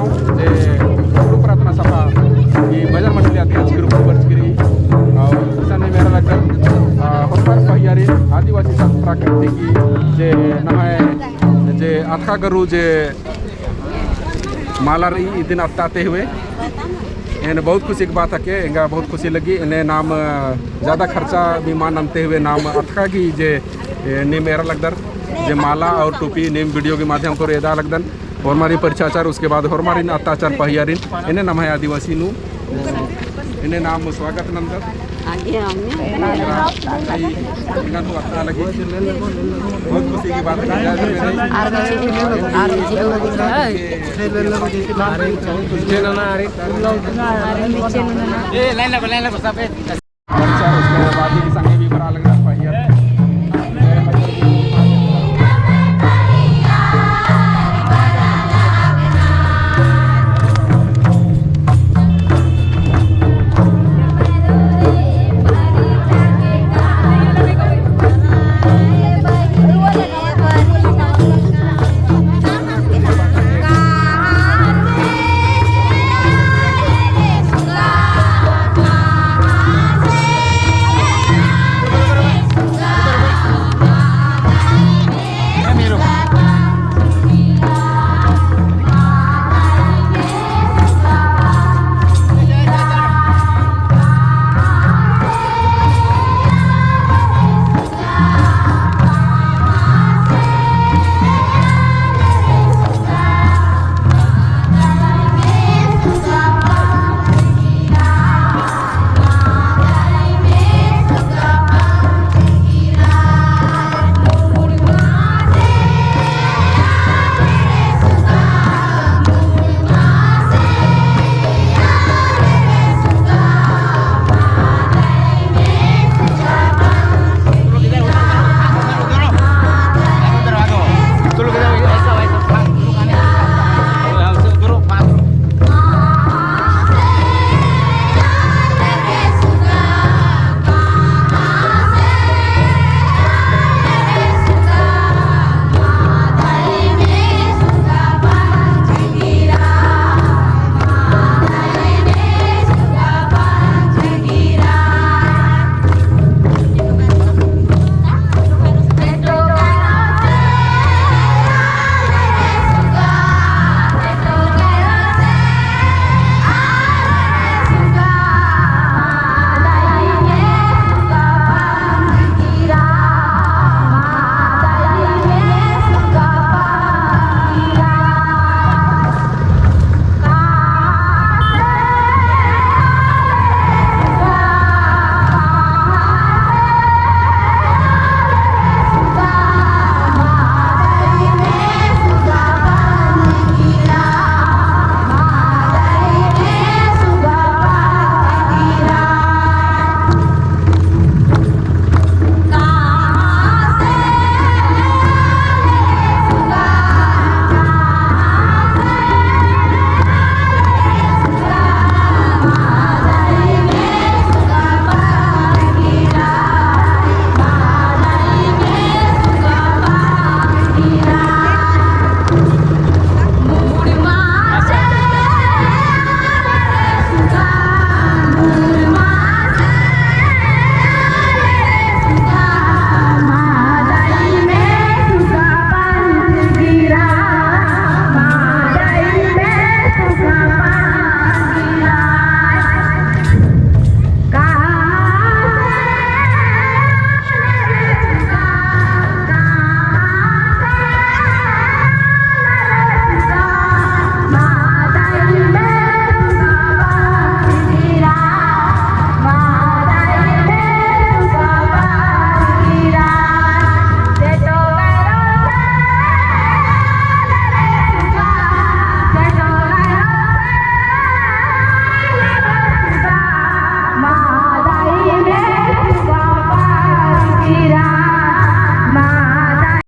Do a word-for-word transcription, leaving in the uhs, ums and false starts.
जे गुरु प्रार्थना सभा की भजन मंडली अध्यक्ष के रूप में बरचकी रई। और इसन नीम एरा लगदर, आ, होरमर पहियारिन आदिवासी संत प्राकृतिक की जे नम्है जे अतका गरु जे माला रई इदिन अत्ताते हुए। एन्ने बहुत खुशी की बात हके, एंगा बहुत खुशी लगी। एन्ने नाम, अ, ज्यादा खर्चा भी मा नन्ते हुए नाम अतका की जे, ए, नीम एरा लगदर, जे माला और टोपी नीम video के माध्यम से एदा लगदन। होरमारिन परिछाचर, उसके बाद होरमारिन अत्ताचर पहियारिन, एन्ने नम्है आदिवासी नू, एन्ने नाम स्वागत नन्दर। आगे हमने एंगा तो अत्ता लगी। बहुत खुशी की बात है। आर बच्चे, आर बच्चे। ए, line लगा, line लगा,